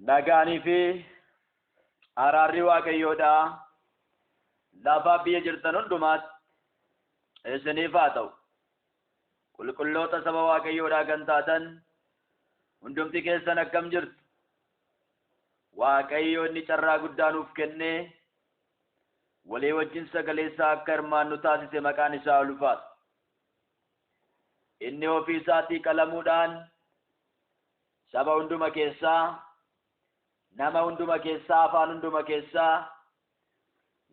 Nagaanii fi araarri Waaqayyoodhaa lafa biyya jirtan hundumaatti isiniif haa ta'u. Qulqulloota saba Waaqayyoodhaa kan taatan hundumti keessan akkam jirtu? Waaqayyo inni carraa guddaa nuuf kennee walii wajjin sagalee isaa akka hirmaannu taasise maqaan isaa ulfaatu. Inni ofii isaatii qalamuudhaan saba hunduma keessaa, nama hunduma keessaa, afaan hunduma keessaa,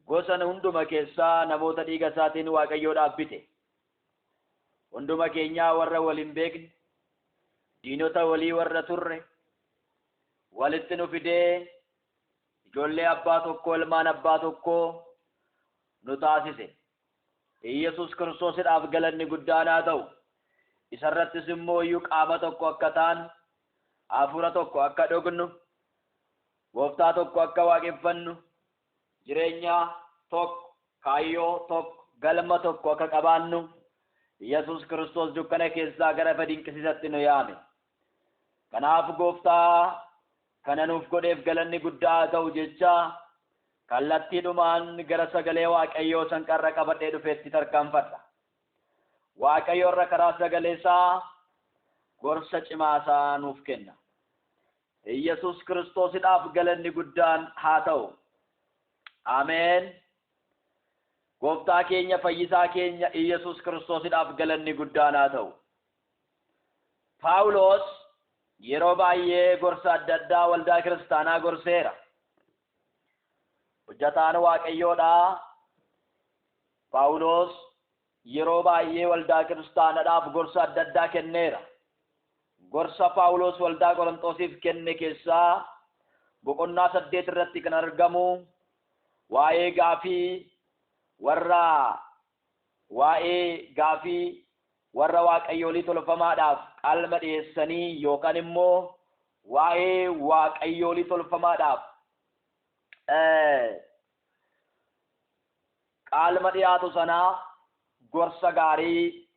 gosa hunduma keessaa namoota dhiiga isaatiin Waaqayyoodhaaf bite. Hunduma keenyaa warra wal hin beekne, diinota walii warra turre, walitti nu fidee ijoollee abbaa tokkoo, ilmaan abbaa tokkoo nu taasise. Iyyasuus Kiristoosidhaaf galanni guddaan haa ta'u. Isarrattis immoo iyyuu qaama tokko akka ta'an, hafuura tokko akka dhugnu, gooftaa tokko akka waaqeffannu, jireenya tokko, kaayyoo tokko, galma tokko akka qabaannu Iyyasuus Kiristoos dukkana keessaa gara ifa dinqisiisatti nu yaame. Kanaaf gooftaa kana nuuf godheef galanni guddaa haa ta'u jecha kallattiidhumaan gara sagalee Waaqayyoo sanqarra qabadhee dhufeetti tarkaanfadha. Waaqayyo irra karaa sagalee isaa gorsa cimaa isaa nuuf kenna. Iyyasuus Kiristoosidhaaf galanni guddaan haa ta'u. Ameen. Gooftaa keenya fayyisaa keenya Iyyasuus Kiristoosidhaaf galanni guddaan haa ta'u. Phaawulos yeroo baay'ee gorsa adda addaa waldaa kiristaanaa gorseera. Hojjataan Waaqayyoodhaa Phaawulos yeroo baay'ee waldaa kiristaanaadhaaf gorsa adda addaa kenneera. Gorsa Phaawulos waldaa Qorontoosiif kenne keessaa boqonnaa 8 irratti kan argamu waa'ee gaafii warra waa'ee gaafii warra waaqayyoolii tolfamaadhaaf qalma dhiyeessanii yookaan immoo waa'ee waaqayyoolii tolfamaadhaaf qalma dhiyaatu sanaa gorsa gaarii,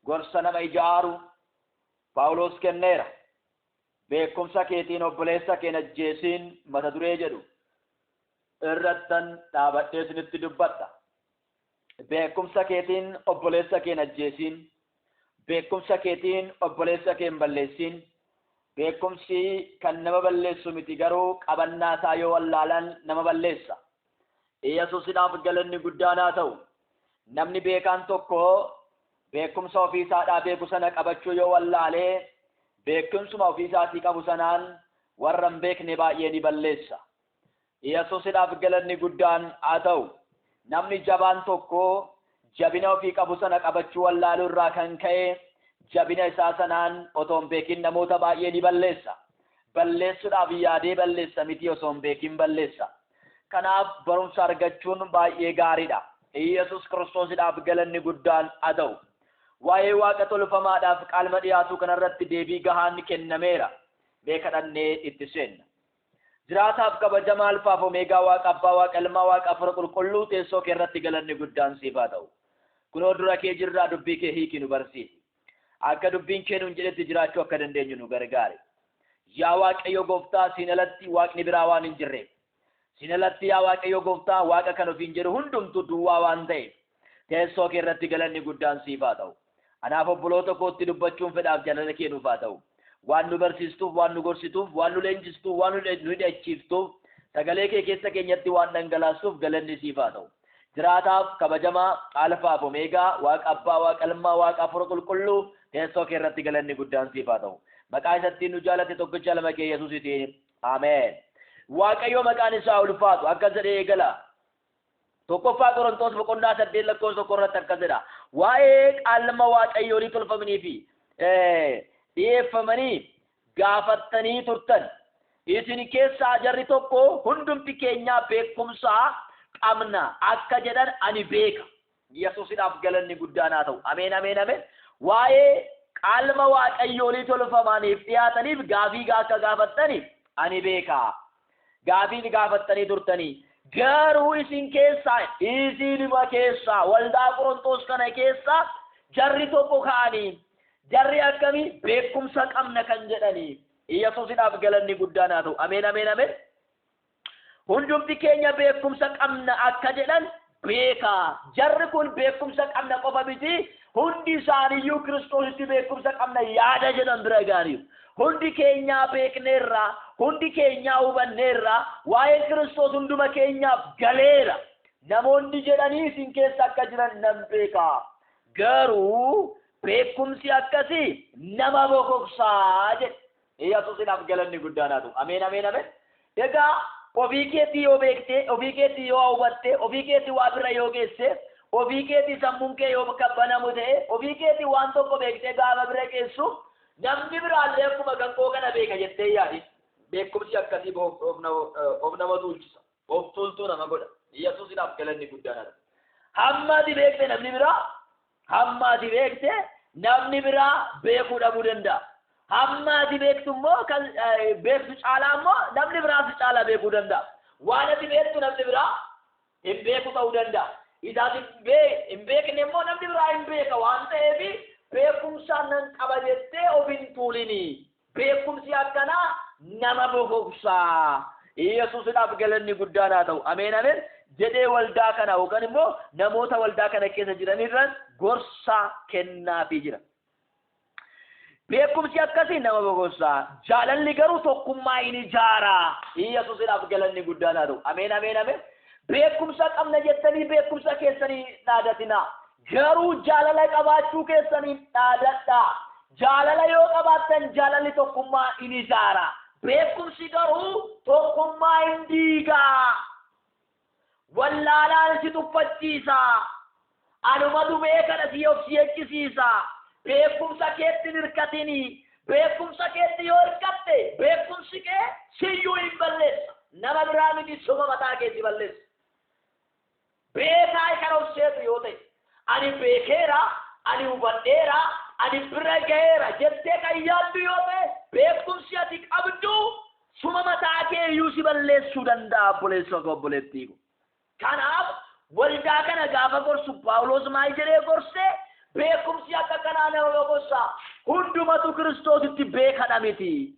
gorsa nama ijaaru Phaawulos kenneera. Beekumsa keetiin obboleessa kee hin ajjeesiin mata duree jedhu irrattan dhaabadhee isinitti dubbadha. Beekumsa keetiin obboleessa kee hin ajjeesiin. Beekumsa keetiin obboleessa kee hin balleessiin. Beekumsi kan nama balleessu miti, garuu qabannaa isaa yoo wallaalan nama balleessa. Yesuusidhaaf galanni guddaan haa ta'u. Namni beekaan tokko beekumsa ofii isaadhaa beeku sana qabachuu yoo wallaalee beekumsuma ofii isaatii qabu sanaan warra hin beekne baay'ee ni balleessa. Yesuusidhaaf galanni guddaan haa ta'u. Namni jabaan tokko jabina ofii qabu sana qabachuu wallaaluu irraa kan ka'e jabina isaa sanaan otoo hin beekin namoota baay'ee ni balleessa. Balleessuudhaaf yaadee balleessa miti, osoo hin beekin balleessa. Kanaaf barumsa argachuun baay'ee gaariidha. Yesuus Kiristoosidhaaf galanni guddaan haa ta'u. Waa'ee waaqa tolfamaadhaaf qalma dhiyaatu kanarratti deebii gahaan kennameera. Mee kadhannee itti seenna. Jiraataaf kabajamaa Alfaaf Omeegaa, Waaqa Abbaa, Waaqa Ilmaa, Waaqa Hafuura Qulqulluu, teessoo kee irratti galanni guddaan siif haa ta'u. Kunoo dura kee jirraa, dubbii kee hiiki nu barsiisi. Akka dubbiin kee nuun jedhetti jiraachuu akka dandeenyu nu gargaari. Yaa Waaqayyo Gooftaa, siin alatti waaqni biraa waan hin jirreef, siin alatti yaa Waaqayyo Gooftaa waaqa kan ofiin jedhu hundumtuu duwwaa waan ta'eef, teessoo kee irratti galanni guddaan siif haa ta'u. Anaaf obboloota kootti dubbachuun fedhaaf jaalala kee nuuf haa ta'u. Waan nu barsiistuuf, waan nu gorsituuf, waan nu leenjistuuf, waan nu hidhachiiftuuf, sagalee kee keessa keenyatti waan dhangalaastuuf galanni siif haa ta'u. Jiraataaf kabajamaa Alfaaf Omeegaa, Waaqa Abbaa, Waaqa Ilmaa, Waaqa Hafuura Qulqulluu, teessoo kee irratti galanni guddaan siif haa ta'u. Maqaa isattiin nu jaalate tokkicha ilma kee Yesuusitiin. Ameen. Waaqayyo maqaan isaa ulfaatu. Akkas jedhee eegala. Tokkoffaa Qorontoos boqonnaa 8 lakkoofsa 1 irratti akkas jedha. Waa'ee qalma waaqayyoolii tolfamanii fi dhiyeeffamanii gaafattanii turtan. Isin keessaa jarri tokko hundumti keenyaa beekumsa qabna akka jedhan ani beeka. Yesuusidhaaf galanni guddaan haa ta'u. Ameen, ameen, ameen. Waa'ee qalma waaqayyoolii tolfamaniif dhiyaataniif gaafii akka gaafattaniif ani beeka. Gaafii gaafattanii turtanii. Garuu isin keessaa, isinuma keessaa, waldaa Qorontoos kana keessaa jarri tokko ka'anii, jarri akkamii beekumsa qabna kan jedhanii. Yesuusidhaaf galanni guddaan haa ta'u. Ameen, ameen, ameen. Hundumti keenya beekumsa qabna akka jedhan beekaa. Jarri kun beekumsa qabna qofa miti. Hundi isaaniiyyuu Kiristoositti beekumsa qabna yaada jedhan bira ga'aniiru. Hundi keenyaa beekneerra, hundi keenyaa hubanneerra, waa'ee Kiristoos hunduma keenyaaf galeera. Namoonni jedhanii isin keessa akka jiran nan beekaa. Garuu beekumsi akkasii nama bokoksaa jedhe. Yesuusidhaaf galanni guddaan haa ta'u. Ameen, ameen, ameen. Egaa ofii keetii yoo beekte, ofii keetii yoo hubatte, ofii keetii waa bira yoo geesse, ofii keetii sammuun kee yoo kabbanamu ta'e, ofii keetii waan tokko beektee gaafa bira geessu, namni biraallee akkuma kan koo kana beeka jettee yaadi. Beekumsi akkasii of nama tuulchisa. Of tuultuu nama godha. Yesuusidhaaf galanni guddaan haa ta'u. Hamma ati beekte namni biraa, hamma ati beekte namni biraa beekuu dhabuu danda'a. Hamma ati beektu immoo kan beektu caalaa immoo namni biraas caalaa beekuu danda'a. Waan ati beektu namni biraa hin beeku ta'uu danda'a. Isaas hin beekne immoo namni biraa hin beeka waan ta'eef beekumsa nan qaba jettee of hin tuulini. Beekumsi akkanaa nama bokoksaa. Yesuusidhaaf galanni guddaan haa ta'u. Ameen, ameen. Jedhee waldaa kana yookaan immoo namoota waldaa kana keessa jiranirra gorsa kennaafii jira. Beekumsi akkasii nama bokoksaa. Jaalalli garuu tokkummaa hin ijaara. Yesuusidhaaf galanni guddaan haa ta'u. Ameen, ameen, ameen. Beekumsa qabna jettanii beekumsa keessanii dhaadatinaa. Garuu jaalala qabaachuu keessanii dhaadadhaa. Jaalala yoo qabaattan jaalalli tokkummaa hin ijaara. Beekumsi garuu tokkummaa hin diigaa. Wallaalaan si tuffachiisa. Anumatu beekadha si of si jechisiisa. Beekumsa keetti hin hirkatini. Beekumsa keetti yoo hirkatte beekumsi kee siyyuu hin balleessa. Nama biraa miti, suma mataa kee si balleessa. Beekaa kan of seetu yoo ta'e, ani beekeera, ani hubadheera, ani bira ga'eera jettee kan yaaddu yoo ta'e, beekumsi ati qabdu suma mataa kee iyyuu si balleessuu danda'a, obboleessa koo, obboleettii koo. Kanaaf waldaa kana gaafa gorsu Phaawulos maal jedhee gorse? Beekumsi akka kanaa nama gorsa. Hundumatu Kiristoositti beekadha miti.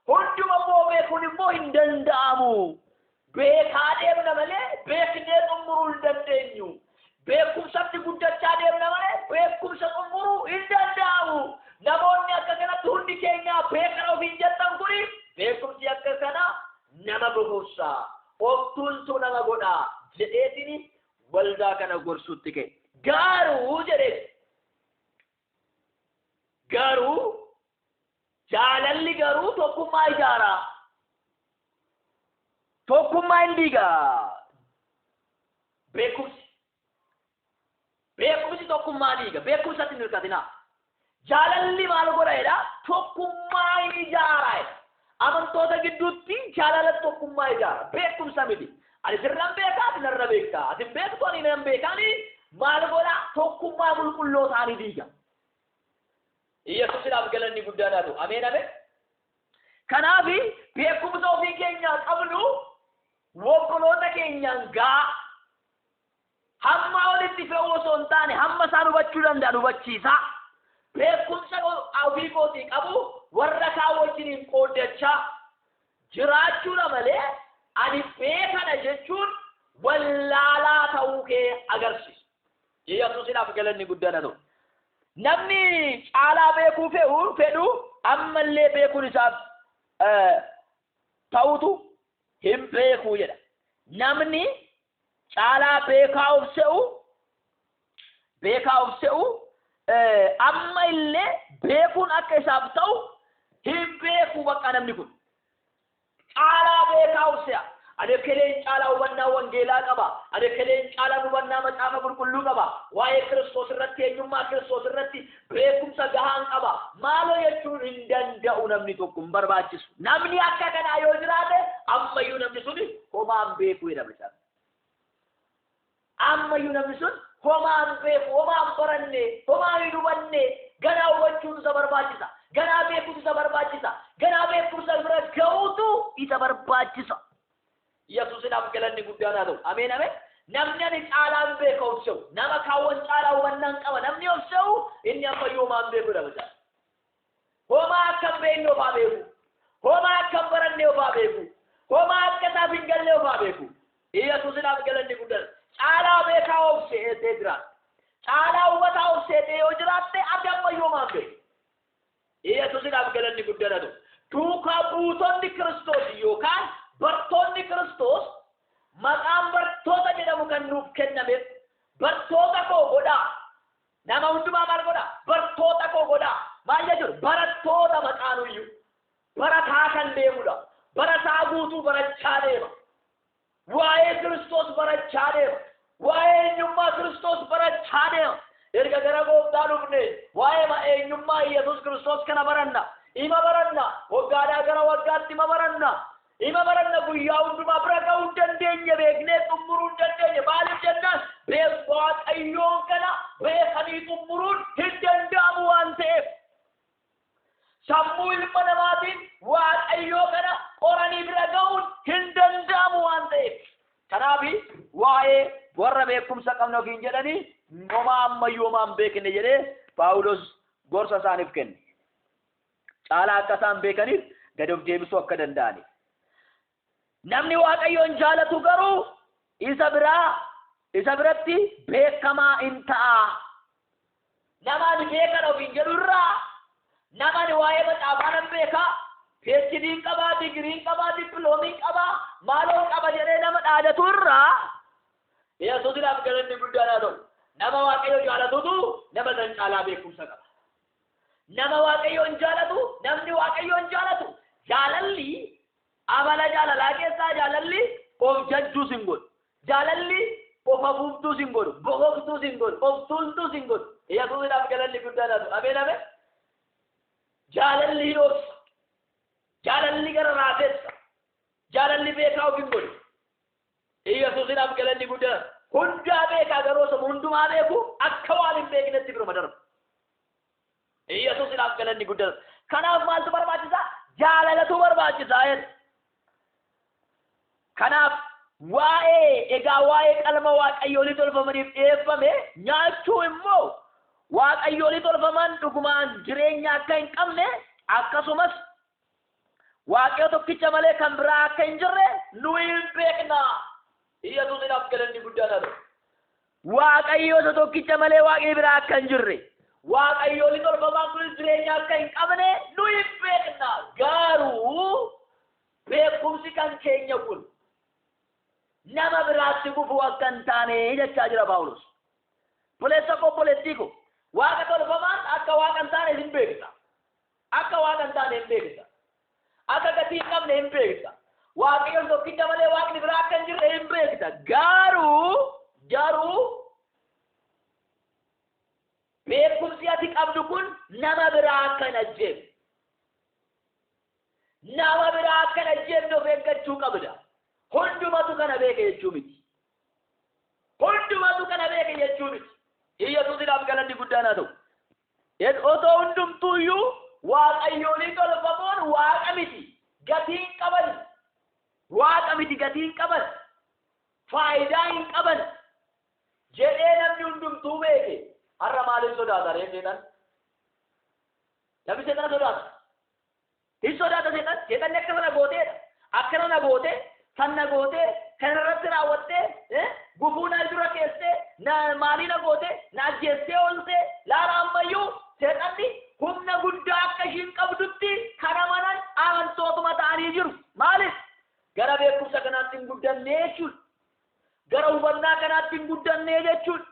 Hunduma immoo beekuun immoo hin danda'amu. Beekaa deemna malee beeknee xumuruu hin dandeenyu. Beekumsatti guddachaa deemna malee beekumsa xumuruu hin danda'amu. Namoonni akka kanatti hundi keenya beekana ofiin jettan kuni beekumsi akka kana nama bokoksa. Of tuultuu nama godha jedheetini waldaa kana gorsuutti ka'e. Garuu jedhee, garuu jaalalli garuu tokkummaa ijaara. Tokkummaa hin diiga. Beekumsi. Beekumsi tokkummaa diiga. Beekumsatti hin hirkatinaa. Jaalalli maal godha jedha? Tokkummaa hin ijaara jedha. Amantoota gidduutti jaalala tokkummaa ijaara. Beekumsa miti. Ani sirran beekaa, ati narra beektaa. Ati beektu, ani nan beekaani maal godha? Tokkummaa qulqullootaa ni diiga. Yesuusidhaaf galanni guddaan haa ta'u. Ameen, ameen. Kanaaf beekumsa ofii keenyaa qabnu obboloota keenyaan gaa hamma olitti fe'uu osoo hin taane hamma isaan hubachuu danda'an hubachiisaa. Beekumsa ofii kootii qabu warra kaan wajjiniin qooddachaa jiraachuudha malee ani beekadha jechuun wallaalaa ta'uu kee agarsiisa. Yesuusidhaaf galanni guddaan haa ta'u. Namni caalaa beekuu fedhu ammallee beekuun isaaf ta'utu hin beekuu jedha. Namni caalaa beekaa of se'u amma illee beekuun akka isaaf ta'u hin beeku bakka namni kun. Caalaa beekaa of se'a. Ani keleen caalaa hubannaa wangeelaa qaba. Ani keleen caalaa hubannaa macaafa qulqulluu qaba. Waa'ee Kiristoos irratti, eenyummaa Kiristoos irratti beekumsa gahaan qaba. Maaloo jechuun hin danda'u namni tokko hin barbaachisu. Namni akka kanaa yoo jiraate ammayyuu namni sun homaan beeku jedhama. Ammayyuu namni sun homaan beeku, homaan baranne, homaan hin hubanne, ganaa hubachuun isa barbaachisa. Ganaa beekuun isa barbaachisa. Ganaa beekumsa bira ga'uutu isa barbaachisa. Yesuusidhaaf galanni guddaan haa ta'u. Ameen, ameen. Namni ani caalaan beeka of se'u, nama kaawwan caalaa hubannaan qaba namni of se'u, inni ammayyuu homaan beeku dha. Homaa akka hin beekne ofaa beeku. Homaa akka hin baranne ofaa beeku. Homaa akka isaaf hin galle ofaa beeku. Yesuusinaaf galanni guddaan. Caalaa beekaa of se'eetee jiraata. Caalaa hubataa of se'eetee yoo jiraatte ati ammayyuu homaa hin beektu. Yesuusinaaf galanni guddaan haa ta'u. Duukaa buutonni Kiristoos yookaan bartoonni Kiristoos maqaan bartoota jedhamu kan nuuf kennameef bartoota koo godhaa. Nama hundumaa maal godhaa? Bartoota koo godhaa. Maal jechuudha? Barattoota maqaanuyyuu. Barataa kan deemudha. Barataa guutuu barachaa deema. Waa'ee Kiristoos barachaa deema. Waa'ee eenyummaa Kiristoos barachaa deema. Erga gara gooftaa dhufne waa'ee eenyummaa Yesuus Kiristoos kana baranna. Ima baranna. Waggaadhaa gara waggaatti ima baranna. Ima baranna guyyaa hundumaa bira ga'uu hin dandeenye beeknee xumuruu hin dandeenye. Maaliif jennaan Waaqayyoon kana beekanii xumuruun hin danda'amu waan ta'eef. Sammuu ilma namaatiin Waaqayyoo kana qoranii bira ga'uun hin danda'amu waan ta'eef. Kanaaf waa'ee warra beekumsa qabna ofiin jedhanii homaa ammayyuu homaa hin beekne jedhee Phaawulos gorsa isaaniif kenne. Caalaa akka isaan beekaniif gad of deebisuu akka danda'aniif. Namni Waaqayyoon jaalatu garuu isa biraa isa biratti beekamaa in ta'a. Nama ani beekan ofiin jedhu irraa nama ani waa'ee macaafaa nan beekaa, PhD'n qabaa, digiriin qabaa, dippiloomiin qabaa, maaloon qaba jedhee nama dhaadatu irraa Yesuusinaaf galanni guddaan haa ta'u. Nama Waaqayyo jaalatutu nama san caalaa beekumsa qaba. Nama Waaqayyoon jaalatu, namni Waaqayyoon jaalatu jaalalli amala jaalalaa keessaa jaalalli of jajjuus hin godhu. Jaalalli of afuuftuus hin godhu, boqoqtuus hin godhu, of tuultuus hin godhu. Yesuusinaaf galanni guddaan haa ta'u. Ameen ameen. Jaalalli hin obsa. Jaalalli gara raafessa. Jaalalli beekaa of hin godhu. Yesuusinaaf galanni guddaan. Hundaa beekaa garuu osoo hundumaa beeku akka waan hin beeknetti biruma darba. Yesuusinaaf galanni guddaan. Kanaaf maaltu barbaachisaa? Jaalalatu barbaachisaa jedhe. Kanaaf waa'ee egaa waa'ee qalma waaqayyoolii tolfamaniif dhiyeeffame nyaachuu immoo waaqayyoolii tolfaman dhugumaan jireenya akka hin qabne akkasumas Waaqayyo tokkicha malee kan biraa akka hin jirre nuyi hin beekna. Yesuusinaaf galanni guddaan haa ta'u. Waaqayyo isa tokkicha malee waaqni biraa akka hin jirre waaqayyoolii tolfamaan kunis jireenya akka hin qabne nuyi hin beekna. Garuu beekumsi kan keenya kun nama biraatti gufuu akka hin taane jechaa jira Phaawulos. Obboleessa koo obboleettii koo waaqa tolfamaan akka waaqa hin taane hin beekta. Akka waaqa hin taane hin beekta. Akka gatii hin qabne hin beekta. Waaqayyoon tokkicha malee waaqni biraa akka hin jirre hin beekta. Garuu beekumsi ati qabdu kun nama biraa akka hin ajjeefne. Nama biraa akka hin ajjeefne of eeggachuu qabda. Hundumatu kana beeke jechuu miti. Hundumatu kana beeke jechuu miti. Yesuusinaaf galanni guddaan haa ta'u. Otoo hundumtuu iyyuu waaqayyoolii tolfamoon waaqa miti. Gatii hin qaban. Waaqa miti gatii hin qaban. Faayidaa hin qaban. Jedhee namni hundumtuu beeke. Har'a maaliif sodaata ree seexan? Namni seexana sodaata. Hin sodaata seexan. Seexanni akka sana gooteedha. Akkana na gootee, san na gootee, kana irratti raawwattee, gufuu na dura keessee, na maalii na gootee, na ajjeestee ooltee, laala ammayyuu seexanni humna guddaa akka ishiin qabdutti kan amanan amantootuma ta'anii jiru. Maaliif? Gara beekumsa kanaatti hin guddanne jechuudha. Gara hubannaa kanaatti hin guddanne jechuudha.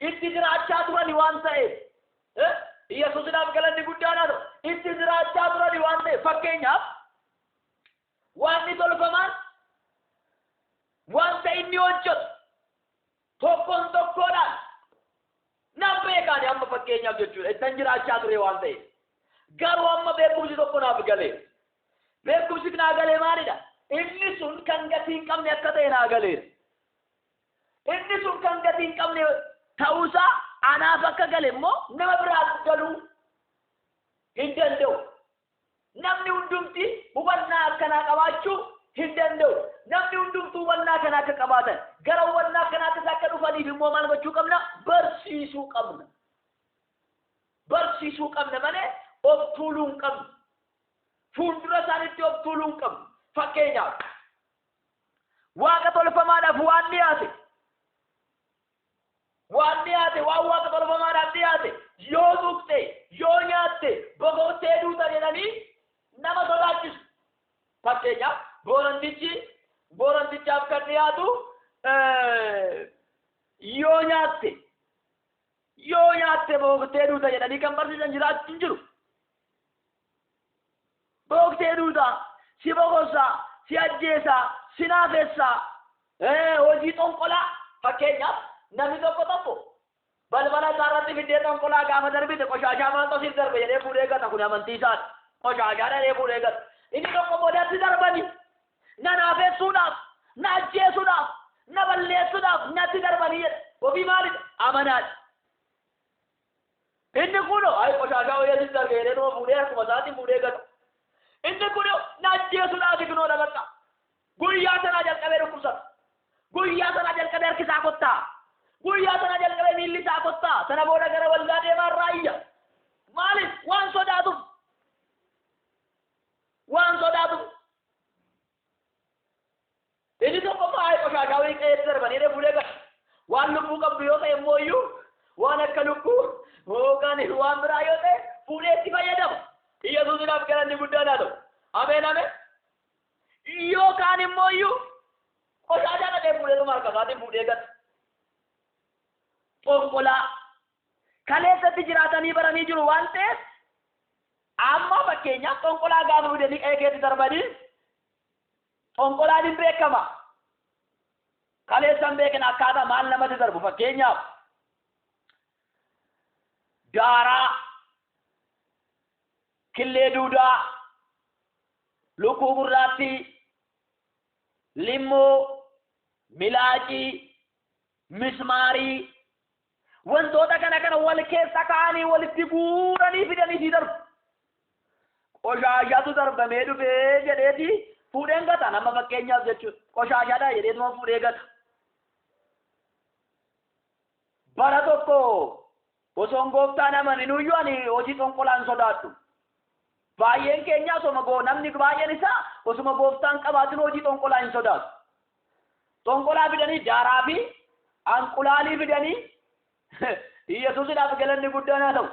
Itti jiraachaa turani waan ta'eef. Yesuusinaaf galanni guddaan haa ta'u. Itti jiraachaa turani waan ta'eef. Fakkeenyaaf wanni tolfamaan wanta inni hojjetu tokkoon tokkoodhaan nan beekaani amma fakkeenyaaf jechuudha. Ittan jiraachaa ture waan ta'eef. Garuu amma beekumsi tokko naaf galee. Beekumsi naa galee maalidha? Inni sun kan gatii hin qabne akka ta'e naa galeera. Inni sun kan gatii hin qabne ta'uusaa anaaf akka gale immoo nama biraaf galuu hin danda'u. Namni hundumti hubannaa akkanaa qabaachuu hin danda'u. Namni hundumtuu hubannaa kana akka qabaatan gara hubannaa kanaattis akka dhufaniif immoo maal gochuu qabna? Barsiisuu qabna. Barsiisuu qabna malee of tuuluu hin qabnu. Fuuldura isaaniitti of tuuluu hin qabnu. Fakkeenyaaf waaqa tolfamaadhaaf waan dhiyaate, waan dhiyaate, waan waaqa tolfamaadhaaf dhiyaate yoo tuqxe, yoo nyaatte, boqottee duuta jedhanii nama sodaachisu. Fakkeenyaaf boorantichaaf kan dhiyaatu yoo nyaatte, yoo nyaatte boqottee duuta jedhanii kan barsiisan jiraachuu hin jiru. Boqottee duuta, si boqossa, si ajjeesa, si naafessa, hojii xonqolaa. Fakkeenyaaf namni tokko tokko balbala isaa irratti fiddee xonqolaa gaafa darbite, qoshaashaa maaltu siif darbe jedhee fuudhee gata. Kun amantii isaati. Qoshaashaa jedhee fuudhee gata. Inni tokko boodatti darbani na naafessuudhaaf, na ajjeesuudhaaf, na balleessuudhaaf natti darbanii jedha. Ofii maalidha? Amanaadha. Inni kunoo ayi qoshaashaa wayii siif darbe jedhee numa fuudhee akkuma isaatiin fuudhee gata. Inni kunoo na ajjeesuudhaaf kunoo dhabaqa. Guyyaa sanaa jalqabee dhukkubsata. Guyyaa sanaa jalqabee harki isaa kottaa. Guyyaa sanaa jalqabee miilli isaa kottaa. Sana booda gara waldaa deemaa irraa iyya. Maaliif? Waan sodaatuuf. Waan sodaatuuf. Inni tokko maayii qoshaashaa wayii qe'eetti darbanii fuudhee gata. Waan lubbuu qabdu yoo ta'e immoo iyyuu, waan akka lubbuu yookaan waan biraa yoo ta'e, fuudhee itti fayyadama. Yesuusiidhaaf galanni guddaan haa ta'u. Ameen, ameen. Yookaan immoo iyyuu qoshaashaa dhaqee fuudhee dhuma harka isaatiin fuudhee gata. Xonqolaa kaleessatti jiraatanii baranii jiru waan ta'eef, amma fakkeenyaaf xonqolaa gaafa fidanii qe'ee keetti darbanii, xonqolaan hin beekama. Kaleessan beekan akkaataa maal namatti darbu. Fakkeenyaaf daaraa, killee duudaa, lukkuu gurraattii, limmoo, milaacii, mismaarii, wantoota kana kana wal keessa kaa'anii walitti guuranii fidanii sii darbu. Qoshaashaatu darbamee dhufee jedheeti fuudheen gata nama fakkeenyaaf jechuudha. Qoshaashaadha jedheetuma fuudhee gata. Bara tokko osoon gooftaan amaninuyyuu ani hojii xonqolaan sodaadhu. Baay'een keenya osoma goo namni baay'een isaa osuma gooftaan qabaatin hojii xonqolaa hin sodaatu. Xonqolaa fidanii, daaraa fi anqulaalii fidanii, Yesuusidhaaf galanni guddaan haa ta'u.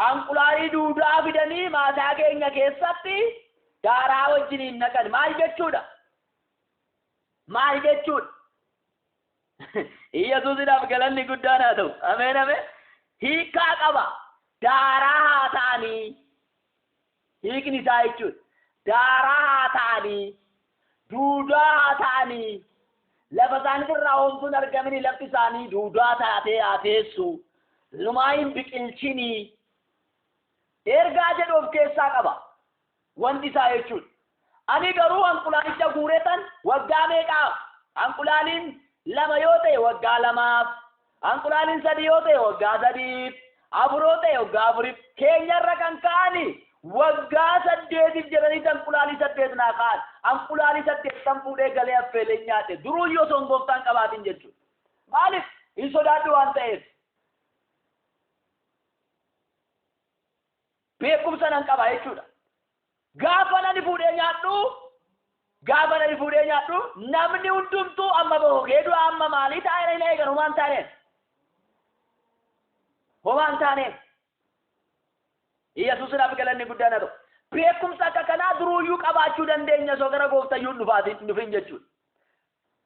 Anqulaalii duudaa fidanii maataa keenya keessatti daaraa wajjiniin naqan maal jechuudha? Maal jechuudha? Yesuusidhaaf galanni guddaan haa ta'u. Ameen, ameen. Hiikaa qaba. Daaraa haa ta'anii. Hiikni isaa jechuudha. Daaraa haa ta'anii. Duudaa haa ta'anii. Lafa isaaniitirraa homtuun argamini, lafti isaanii duudaa taatee haa teessu. Lumaa hin biqilchinii. Ergaa jedhu of keessaa qaba. Wanti isaa jechuudha. Ani garuu anqulaalicha guuretan waggaa meeqaaf? Anqulaaliin 2 yoo ta'e waggaa 2f, anqulaaliin 3 yoo ta'e waggaa 3f, 4 yoo ta'e waggaa 4f, keenyarra kan ka'ani waggaa 8f jedhanii anqulaalii 8 naa ka'an. Anqulaalii 8 tan fuudhee galee affeelee nyaadhe. Duruu yoo osoo gooftaan qabaatin jechuudha. Maaliif? Hin sodaadhu waan ta'eef. Beekumsa nan qaba jechuudha. Gaafa nani fuudhee nyaadhu, gaafa nani fuudhee nyaadhu, namni hundumtuu amma bohogee du'a, amma maalii taa'ee hin eegan, homaan taaneen. Homaan taaneen. Yesuusidhaaf galanni guddaan haa ta'u. Beekumsa akka kanaa duruuyyuu qabaachuu dandeenya osoo gara gooftayyuu dhufaatiin dhufin jechuudha.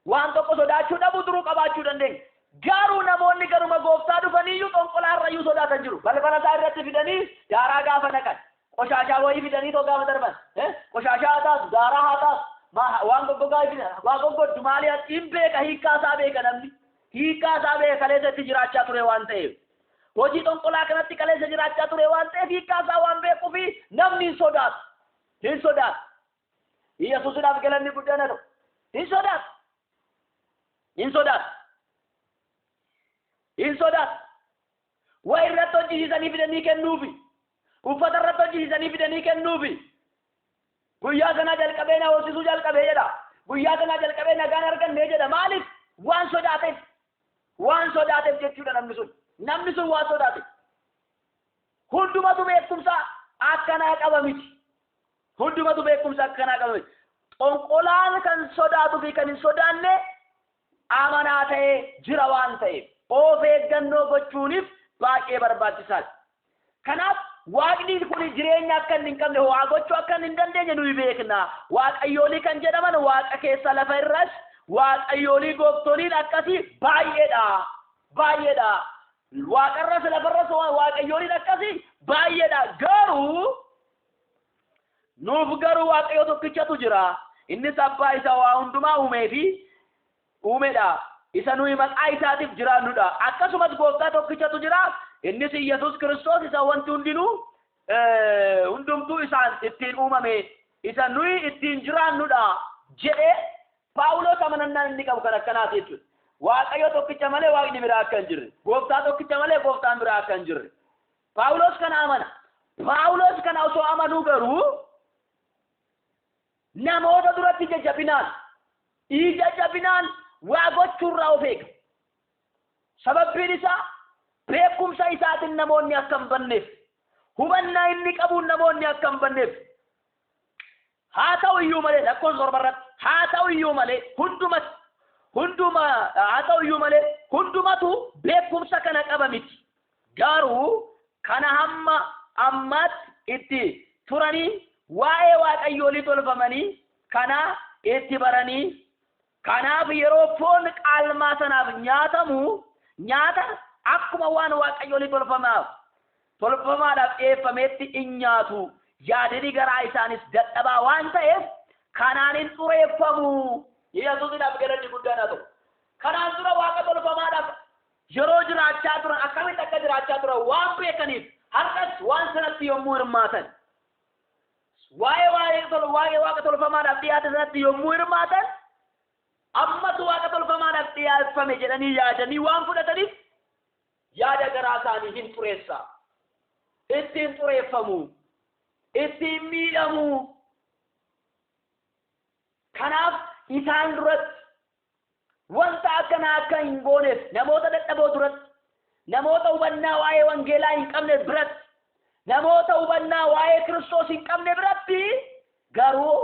Waan tokko sodaachuu dhabu duruu qabaachuu dandeenya. Garuu namoonni garuma gooftaa dhufaniiyyuu xonqolaarrayyuu sodaatan jiru. Balbala isaa irratti fidanii daaraa gaafa naqan. Qoshaashaa wayii fidanii too gaafa darban. Qoshaashaa haa taatu, daaraa haa taatu, waan goggogaa fidan, waan goggoddu maali hin beeka, hiikkaa isaa beeka namni. Hiikkaa isaa beeka, kaleessa itti jiraachaa ture waan ta'eef. Hojii xonqolaa kanatti kaleessa jiraachaa ture waan ta'eef, hiikkaa isaa waan beekuufi namni hin sodaatu. Hin sodaatu. Yesuusidhaaf galanni guddaan haa ta'u. Hin sodaatu. Hin sodaatu. Hin sodaatu. Waa irratti hojjisiisanii fidanii kennuufi. Uffata irratti hojjisiisanii fidanii kennuufi. Guyyaa sanaa jalqabee na hoosisuu jalqabee jedha. Guyyaa sanaa jalqabee nagaan argannee jedha. Maaliif? Waan sodaateef. Waan sodaateef jechuudha namni sun. Namni sun waan sodaateef. Hundumatu beekumsa akkanaa qaba miti. Hundumatu beekumsa akkanaa qaba miti. Xonqolaan kan sodaatuu fi kan hin sodaanne amanaa ta'ee jira waan ta'eef of eeggannoo gochuuniif baay'ee barbaachisaadha. Kanaaf Waaqni kun jireenya akka inni hin qabne, waa gochuu akka inni hin dandeenye nuyi beekna. Waaqayyoolii kan jedhaman waaqa keessa lafa irras waaqayyoolii gooftoliin akkasii baay'eedha. Baay'eedha. Waaqarras lafarras waaqayyooliin akkasii baay'eedha. Garuu nuuf garuu Waaqayyo tokkichatu jira. Innis abbaa isa waa hundumaa uumee fi uumedha. Isa nuyi maqaa isaatiif jiraannudha. Akkasumas gooftaa tokkichatu jira. Innis Iyyasuus Kiristoos isa wanti hundinuu hundumtuu isaan ittiin uumame, isa nuyi ittiin jiraannudha jedhee Phaawulos amanannaan inni qabu kan akkanaati jechuudha. Waaqayyo tokkicha malee waaqni biraa akka hin jirre, gooftaa tokkicha malee gooftaan biraa akka hin jirre. Phaawulos kana amana. Phaawulos kana osoo amanuu garuu namoota duratti ija jabinaan waa gochuurraa of eega. Sababbiin isaa beekumsa isaatiin namoonni akka hin banneef, hubannaa inni qabuun namoonni akka hin banneef. Haa ta'u iyyuu malee lakkoofsa 7 irratti, haa ta'u iyyuu malee hundumatu, hunduma, haa ta'u iyyuu malee hundumatu beekumsa kana qaba miti. Garuu kana hamma ammaatti itti turanii waa'ee waaqayyoolii tolfamanii kana itti baranii, kanaaf yeroo foon qaalmaa sanaaf nyaatamu nyaata akkuma waan waaqayyoolii tolfamaadhaaf dhiyeeffametti in nyaatu. Yaadni garaa isaanis dadhabaa waan ta'eef kanaan hin xureeffamu. Yesuusidhaaf galanni guddaan haa ta'u. Kanaan dura waaqa tolfamaadhaaf yeroo jiraachaa turan akkamitti akka jiraachaa turan waan beekaniif har'as waan sanatti yommuu hirmaatan, waa'ee waa'ee waaqa tolfamaadhaaf dhiyaate sanatti yommuu hirmaatan, ammatu waaqa tolfamaadhaaf dhiyaafame jedhanii yaadanii waan fudhataniif yaada garaa isaanii hin xureessa. Ittiin xureeffamu, ittiin miidhamu. Kanaaf isaan duratti wanta akkanaa akka hin gooneef, namoota dadhaboo duratti, namoota hubannaa waa'ee wangeelaa hin qabne biratti, namoota hubannaa waa'ee Kiristoos hin qabne biratti garuu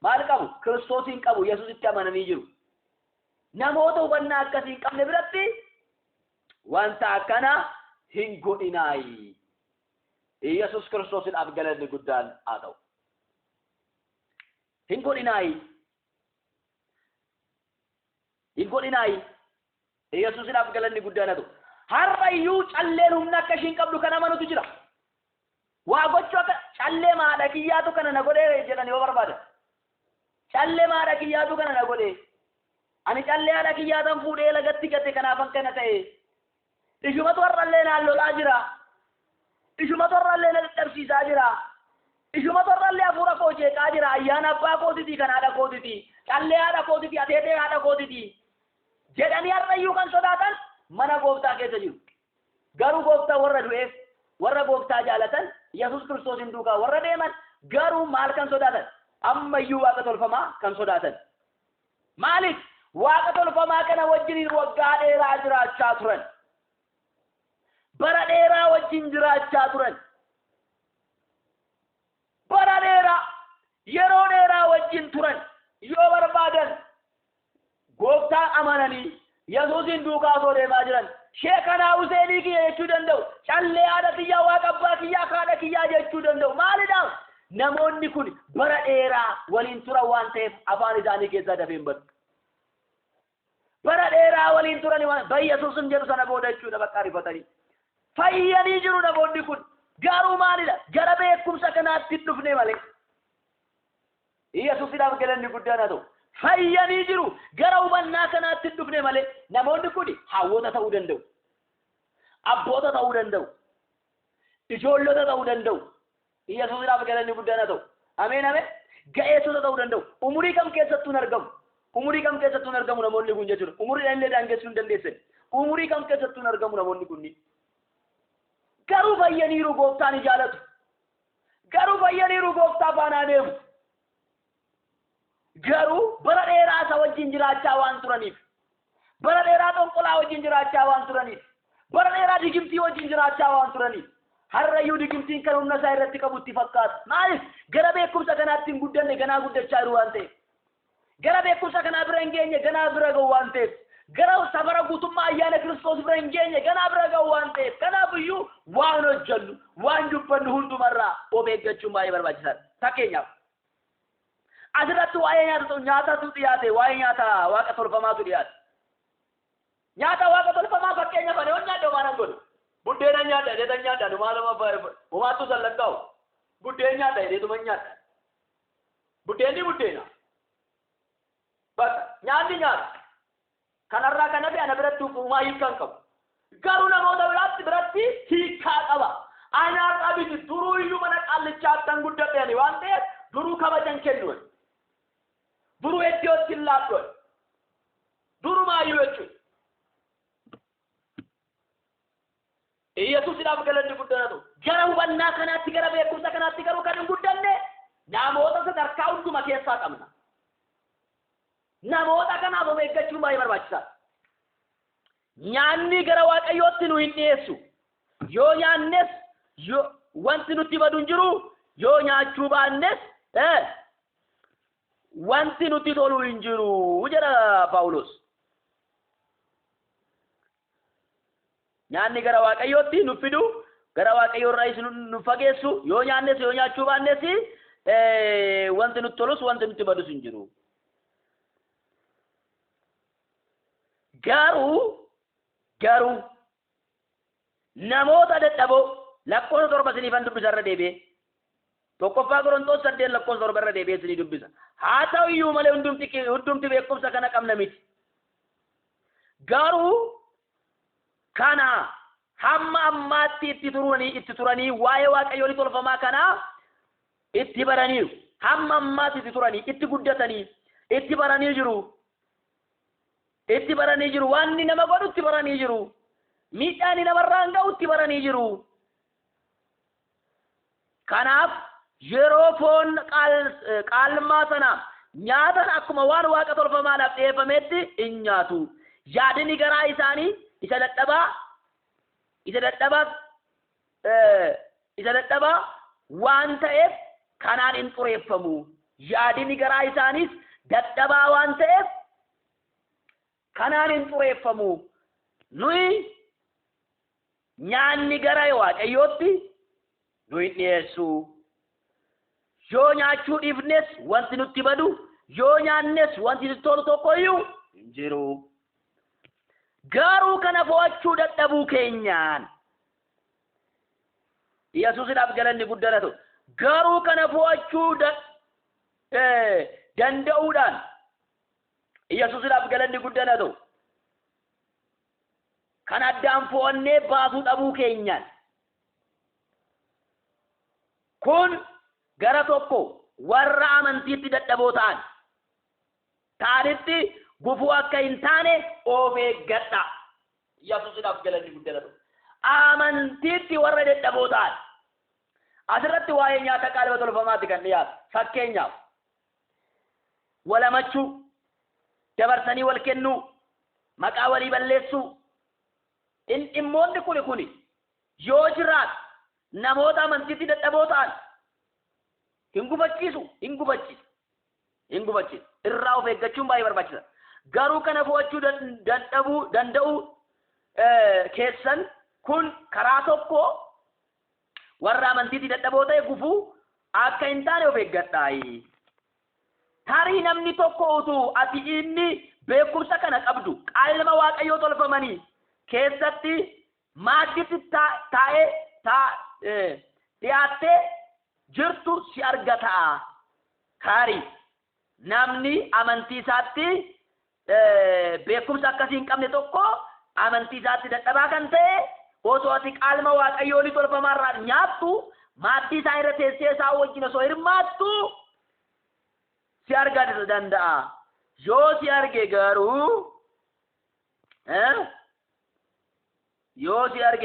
maal qabu? Kiristoos hin qabu, Yesuusitti amananii jiru. Namoota hubannaa akkasii hin qabne biratti wanta akkana hin godhinaayi. Yesuus Kiristoosiidhaaf galanni guddaan haa ta'u. Hin godhinaayi. Hin godhinaayi. Yesuusiidhaaf galanni guddaan haa ta'u. Har'a iyyuu calleen humna akka ishiin qabdu kan amanutu jira. Waa gochuu akka callee maadha kiyyaatu kana na godhee jedhan yoo barbaadan. Callee maadha kiyyaatu kana na godhee. Ani callee haadha kiyyaatan fuudhee lagatti gate, kanaafan kana ta'e. Ishumatu har'allee naan lolaa jira. Ishumatu har'allee na dadhabsiisaa jira. Ishumatu har'allee hafuura koo jeeqaa jira. Ayyaana abbaa kootiti kan haadha kootiti. Callee haadha kootiti, ateetee haadha kootiti. Jedhanii har'ayyuu kan sodaatan mana gooftaa keessa jiru. Garuu gooftaa warra du'eef, warra gooftaa jaalatan, Yesuus Kiristoosin duukaa warra deeman garuu maal kan sodaatan? Ammayyuu waaqa tolfamaa kan sodaatan. Maaliif? Waaqa tolfamaa kana wajjiniin waggaa dheeraa jiraachaa turan. Bara dheeraa wajjin jiraachaa turan. Bara dheeraa, yeroo dheeraa wajjin turan. Yoo barbaadan gooftaa amananii Yesuusin duukaa osoo deemaa jiran sheekanaa Huseenii kiyya jechuu danda'u. Callee haadha kiyyaa, waaqa abbaa kiyyaa, haadha kiyyaa jechuu danda'u. Maalidhaaf? Namoonni kun bara dheeraa waliin turan waan ta'eef afaan isaanii keessaa dafee hin badu. Bara dheeraa waliin turan waan Yesuusin jedhu sana booda jechuudha bakka ariifatanii. Fayyanii jiru namoonni kun. Garuu maalidha? Gara beekumsa kanaatti hin dhufne malee. Yesuusidhaaf galanni guddaan haa ta'u. Fayyanii jiru. Gara hubannaa kanaatti hin dhufne malee. Namoonni kun hawwoota ta'uu danda'u. Abboota ta'uu danda'u. Ijoollota ta'uu danda'u. Yesuusidhaaf galanni guddaan haa ta'u. Ameen ameen. Ga'eessota ta'uu danda'u. Umurii kam keessattuu hin argamu. Umurii kam keessattuu hin argamu namoonni kun jechuudha. Umuriidhaan illee daangessuu hin dandeessan. Umurii kam keessattuu hin argamu namoonni kunniin. Garuu fayyaniiru, gooftaan ni jaalatu. Garuu fayyaniiru, gooftaa faanaa deemu. Garuu bara dheeraa isa wajjin jiraachaa waan turaniif, bara dheeraa xonqolaa wajjin jiraachaa waan turaniif, bara dheeraa digimtii wajjin jiraachaa waan turaniif, Har'ayyuu digimtiin kan humna isaa irratti qabu itti fakkaata. Maaliif? Gara beekumsa kanaatti hin guddanne, ganaa guddachaa jiru waan ta'eef. Gara beekumsa kanaa bira hin geenye, ganaa bira ga'u waan ta'eef. Gara safara guutummaa ayyaana Kiristoos bira hin geenye, ganaa bira ga'u waan ta'eef. Kanaaf iyyuu waan hojjennu, waan dubbannu hundumarraa of eeggachuun baay'ee barbaachisaadha. Fakkeenyaaf asirratti waa'ee nyaatatu dhiyaate, waa'ee nyaata waaqa tolfamaatu dhiyaate. Nyaata waaqa tolfamaa fakkeenyaaf ani yoon nyaadhe homaa nan godhu. Buddeena nyaadha jedheetan nyaadha, numaa homaattu sallaqaa'u. Buddeen nyaadha jedheetuma nyaadha. Buddeenni buddeena. Bakka nyaanni nyaata. Kanarraa kan hafe ana biratti homaa hiikkaa hin qabu. Garuu namoota biratti hiikkaa qaba. Anaaf miti, duruu iyyuu mana qaallichaattan guddadhe ani waan ta'eef duruu kabajan kennu. Duruu iddootti hin laadhu. Durumaayyuu jechuudha. Iyyasuusidhaaf galanni guddaan haa ta'u. Gara hubannaa kanaatti, gara beekumsa kanaatti garuu kan hin guddanne namoota sadarkaa hunduma keessaa qabna. Namoota kanaaf of eeggachuun baay'ee barbaachisaadha. Nyaanni gara Waaqayyootti nu hin dhiyeessu. Yoo nyaannes wanti nutti badu hin jiru, yoo nyaachuu baannes wanti nutti tolu hin jiru jedha Phaawulos. Nyaanni gara Waaqayyootti nu fidu, gara Waaqayyoo irraa nu fageessu, yoo nyaannes yoo nyaachuu baannes wanti nutti tolus wanti nutti badus hin jiru. Garuu namoota dadhaboo lakkoofsa 7 isiniifan dubbisa irra deebi'ee. 1ffaa Qorontoos 8 lakkoofsa 7 irra deebi'ee isinii dubbisa. Haa ta'u iyyuu malee hundumti beekumsa kana qabna miti. Garuu kana hamma ammaatti itti turanii waa'ee Waaqayyoolii tolfamaa kanaa itti baraniiru. Hamma ammaatti itti turanii, itti guddatanii, itti baranii jiru. Itti baranii jiru. Waan inni nama godhu itti baranii jiru. Miidhaan inni namarraan ga'u itti baranii jiru. Kanaaf yeroo foon qaalmaa sana nyaatan akkuma waan waaqa tolfamaadhaaf dhiyeeffameetti hin nyaatu. Yaadni garaa isaanii isa dadhabaa waan ta'eef kanaan hin xureeffamu. Yaadni garaa isaaniis dadhabaa waan ta'eef kanaan hin xureeffamu. Nuyi nyaanni gara Waaqayyootti nu hin dhiyeessu. Yoo nyaachuu dhiifnes wanti nutti badu, yoo nyaannes wanti nutti tolu tokkoyyuu hin jiru. Garuu kana fo'achuu dadhabuu keenyaan Yesuusidhaaf galanni guddaan haa ta'u. Garuu kana fo'achuu danda'uudhaan Yesuusidhaaf galanni guddaan haa ta'u. Kan addaan fo'annee baasuu dhabuu keenyaan kun gara tokko warra amantiitti dadhaboo ta'anitti gufuu akka hin taane of eeggadha. Yesuusidhaaf galanni guddaan haa ta'u. Amantiitti warra dadhaboo ta'an. Asirratti waa'ee nyaata qalma tolfamaatti kan dhiyaatu. Fakkeenyaaf walamachuu, dabarsanii wal kennuu, maqaa walii balleessuu. Dhimmoonni kuni yoo jiraatu namoota amantiitti dadhaboo ta'an hin gufachiisu, hin gufachiisu, hin gufachiisu. Irraa of eeggachuun baay'ee barbaachisaadha. Garuu kana fo'achuu dadhabuu danda'uu keessan kun karaa tokko warra amantiitti dadhaboo ta'e gufuu akka hin taane of eeggadhaayi. Tarii namni tokko utuu ati inni beekumsa kana qabdu qalma Waaqayyoo tolfamanii keessatti maadditti taa'ee dhiyaattee jirtu si argata. Tarii namni amantii isaatti beekumsa akkasii hin qabne tokko amantii isaatti dadhabaa kan ta'e osoo ati qalma Waaqayyoo tolfamaarraa nyaattu maaddii isaa irra teessee isaa wajjin osoo hirmaattu si argata danda'a. Yoo si arge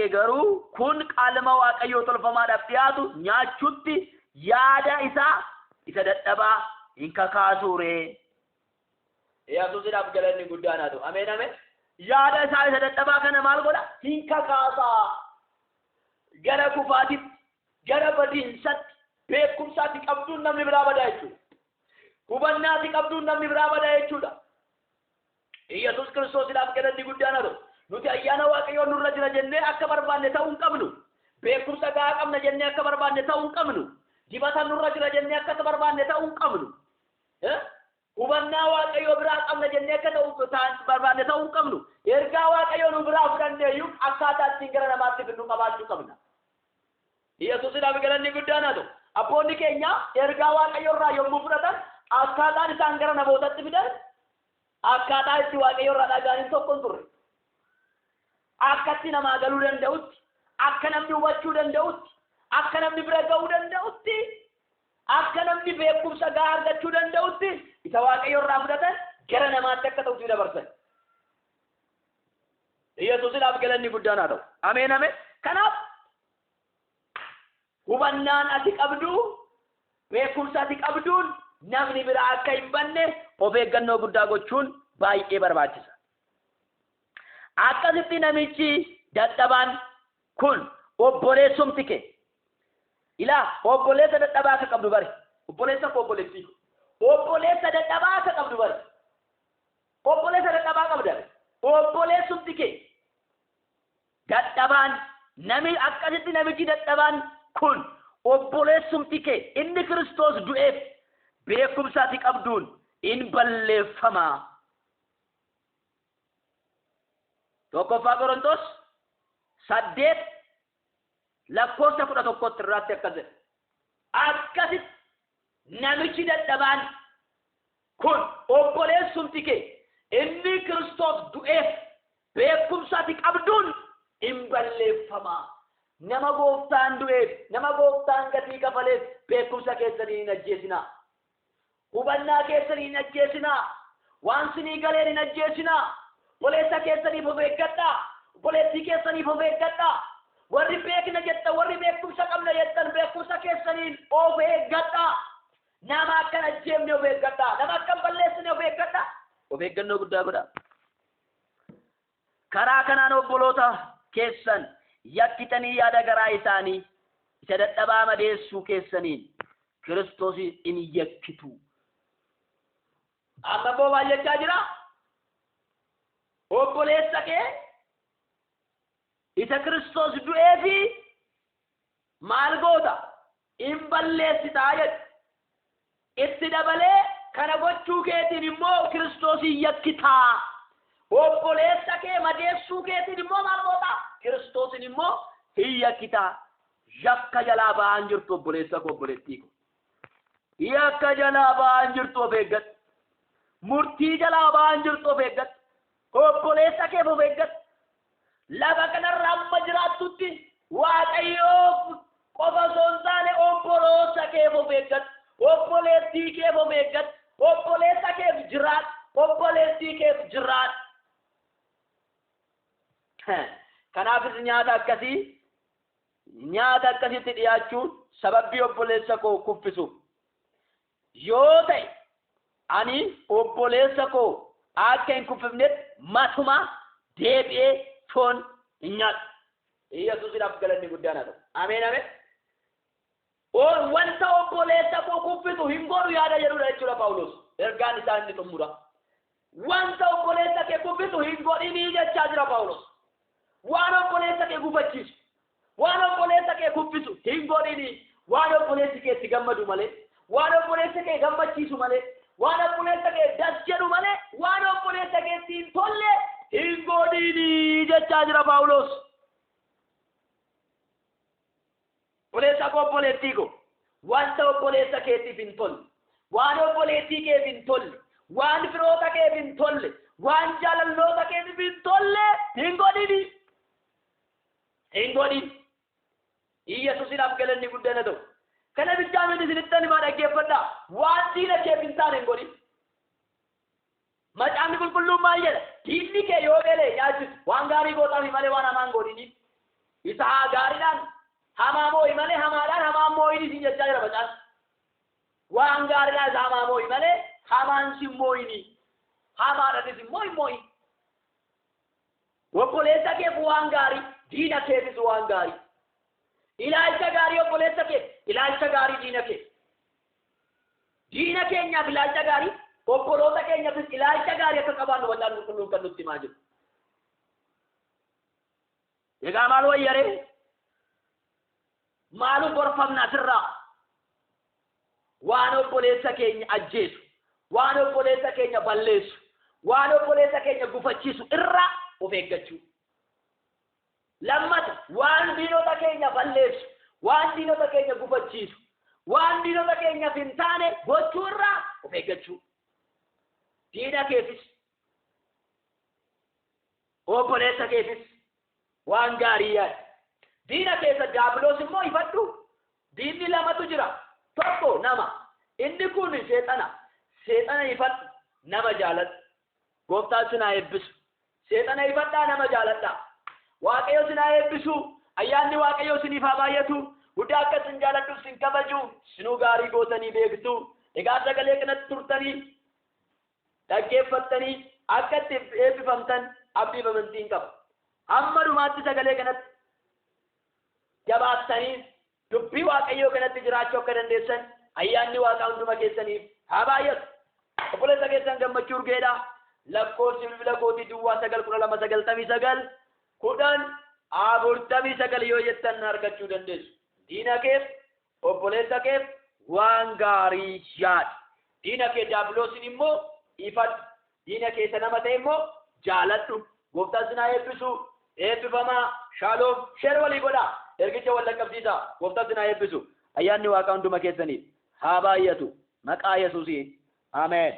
garuu kun qalma Waaqayyoo tolfamaadhaaf dhiyaatu nyaachuutti yaada isaa isa dadhabaa hin kakaasuure. Yesuusidhaaf galanni guddaan haa ta'u. Ameen ameen. Yaada isaa isa dadhabaa kana maal godha? Hin kakaasaa. Gara kufaatitti, gara badiinsatti, beekumsaatti qabduun namni biraa badaa jechuudha. Hubannaatti qabduun namni biraa badaa jechuudha. Iyyasuus Kiristoosiidhaaf galanni guddaan haa ta'u. Nuti ayyaana Waaqayyoo nurra jira jennee akka barbaanne ta'uu hin qabnu. Beekumsa gahaa qabna jennee akka barbaanne ta'uu hin qabnu. Dibata nurra jira jennee akka barbaanne ta'uu hin qabnu. Hubannaa Waaqayyoo biraa qabna jennee akka ta'u barbaanne ta'uu hin qabnu. Ergaa Waaqayyoo nu biraa fudhannee iyyuu akkaataa ittiin gara namaatti fidnu qabaachuu qabna. Yesuusidhaaf galanni guddaan haa ta'u. Abboonni keenya ergaa Waaqayyoo irraa yommuu fudhatan akkaataan isaan gara namootatti fidan akkaataa itti Waaqayyoo irraa dhaga'aniin tokko hin turre. Akkatti namaa galuu danda'utti, akka namni hubachuu danda'utti, akka namni bira ga'uu danda'utti, akka namni beekumsa gahaa argachuu danda'utti isa Waaqayyo irraa fudhatan gara namaatti akka ta'utti dabarsan. Yesuusidhaaf galanni guddaan haa ta'u. Ameen ameen. Kanaaf hubannaan ati qabdu, beekumsa ati qabduun namni biraa akka hin banne of eeggannoo guddaa gochuun baay'ee barbaachisa. Akkasitti namichi dadhabaan kun obboleessumti kee. Ilaa, obboleessa dadhabaa akka qabdu bari. Obboleessa koo, obboleettii koo. Obboleessa dadhabaa akka qabdu bari. Obboleessa dadhabaa qabda. Obboleessumti kee dadhabaan nami akkasitti namichi dadhabaan kun obboleessumti kee inni Kiristoos du'eef beekumsa ati qabduun in balleeffama. 1ffaa Qorontos 8 lakkoofsa 11tti irraatti akkas jedha. Akkasitti namichi dadhabaan kun obboleessumti kee inni Kiristoos du'eef beekumsa ati qabduun in balleeffama. Nama gooftaan du'eef, nama gooftaan gatii kafaleef beekumsa keessanii hin ajjeesinaa. Hubannaa keessanii hin ajjeesinaa. Waan sinii galeen hin ajjeesinaa. Obboleessa keessaniif of eeggadhaa. Obboleettii keessaniif of eeggadhaa. Warri beekna jettan, warri beekumsa qabna jettan beekumsa keessaniin of eeggadhaa. Nama akka hin ajjeefne of eeggadhaa. Nama akka hin balleessine of eeggadhaa. Of eeggannoo guddaa godhaa. Karaa kanaan obboloota keessan yakkitanii yaada garaa isaanii isa dadhabaa madeessuu keessaniin Kiristoosin in yakkitu. Amma immoo maal jechaa jira? Obboleessa kee isa Kiristoos du'ee fi maal goota? In balleessitaa jedhe. Itti dabalee kana gochuu keetiin immoo Kiristoosin yakkitaa. Obboleessa kee madeessuu keetiin immoo maal goota? Kiristoosin immoo hin yakkitaa. Yakka jalaa ba'aan jirtu, obboleessa koo, obboleettii koo. Yakka jalaa ba'aan jirtu, of eeggadhu. Murtii jalaa ba'aan jirtu, of eeggadhu. Obboleessa keef of eeggadhu. Lafa kanarra amma jiraattutti Waaqayyoof qofa osoo hin taane obboloota keef of eeggadhu. Obboleettii keef of eeggadhu. Obboleessa keef jiraadhu. Obboleettii keef jiraadhu. Kanaafis nyaata akkasitti dhiyaachuun sababbii obboleessa koo kuffisuuf yoo ta'e, ani obboleessa koo akka hin kuffifnetti matuma deebi'ee foon hin nyaadhu. Yesuusidhaaf galanni guddaan haa ta'u. Ameen ameen. Wanta obboleessa koo kuffisu hin godhu yaada jedhudha jechuudha Phaawulos. Ergaan isaa inni xumura. Wanta obboleessa kee kuffisu hin godhinii jechaa jira Phaawulos. Waan obboleessa kee gufachiisu, waan obboleessa kee kuffisu hin godhinii. Waan obboleessi kee itti gammadu malee, waan obboleessa kee gammachiisu malee, waan obboleessa kee das jedhu malee, waan obboleessa keetti hin tolle hin godhinii jechaa jira Phaawulos. Obboleessa koo, obboleettii koo, wanta obboleessa keetiif hin tolle, waan obboleettii keef hin tolle, waan firoota keef hin tolle, waan jaalalloota keetiif hin tolle hin godhini. Hin godhin. Iyyasuusidhaaf galanni guddaan haa ta'u. Kana bichaa miti, isinittan himaa, dhaggeeffadhaa. Waan diina keef hin taane hin godhin. Macaafni qulqulluun maal jedha? Diinni kee yoo beela'e nyaachisu. Waan gaarii gootaaf malee waan hamaa hin godhini. Isa haa gaariidhaan hamaa moo'i malee hamaadhaan hamaan moo'in isin jechaa jira macaafni. Waan gaariidhaan isa hamaa moo'i malee hamaan sin moo'ini. Hamaadhaanis immoo hin moo'in. Obboleessa keef waan gaarii, diina keefis waan gaarii. Ilaalcha gaarii obboleessa kee, ilaalcha gaarii diina kee. Diina keenyaaf ilaalcha gaarii, obboloota keenyaafis ilaalcha gaarii akka qabaannu Macaafni Qulqulluun kan nutti himaa jiru. Egaa maal wayyaree? Maalu gorfamna asirraa? Waan obboleessa keenya ajjeesu, waan obboleessa keenya balleessu, waan obboleessa keenya gufachiisu irraa of eeggachuu. Lammata, waan diinota keenya balleessu, waan diinota keenya gufachiisu, waan diinota keenyaaf hin taane gochuu irraa of eeggachuu. Diina keefis obboleessa keefis waan gaarii yaadi. Diina keessa Diyaabiloos immoo ifadhu. Diinni lamatu jira. Tokko nama. Inni kun seexana. Seexana ifadhu, nama jaaladhu. Gooftaan sinaa eebbisu. Seexana ifadhaa, nama jaaladhaa. Waaqayyo sinaa eebbisu. Ayyaanni Waaqayyo siniif haa baay'atu. Guddaa akka isin jaaladhuuf sin kabaju. Sinuu gaarii gootanii beektu. Egaa sagalee kanatti turtanii dhaggeeffattanii akka itti eebbifamtan abdii amantiin qaba. Hamma dhumaatti sagalee kanatti jabaattanii dubbii Waaqayyoo kanatti jiraachuu akka dandeessan ayyaanni Waaqaa hunduma keessaniif haa baay'atu. Obboleessa keessan Gammachuu Urgeedha. Lakkoofsi bilbila kootii 09 12 99 10 49 yoo jettan argachuu dandeessu. Diina keef obboleessa keef waan gaarii yaadi. Diina kee Diyaabiloosiin immoo ifadhu. Diina keessa nama ta'e immoo jaaladhu. Gooftaan sinaa eebbisu. Eebbifamaa. Shaaloom. Share walii godhaa. Ergicha wal dhaqqabsiisaa. Gooftaan sinaa eebbisu. Ayyaanni Waaqaa hunduma keessaniif haa baay'atu. Maqaa Yesuusiin. Ameen.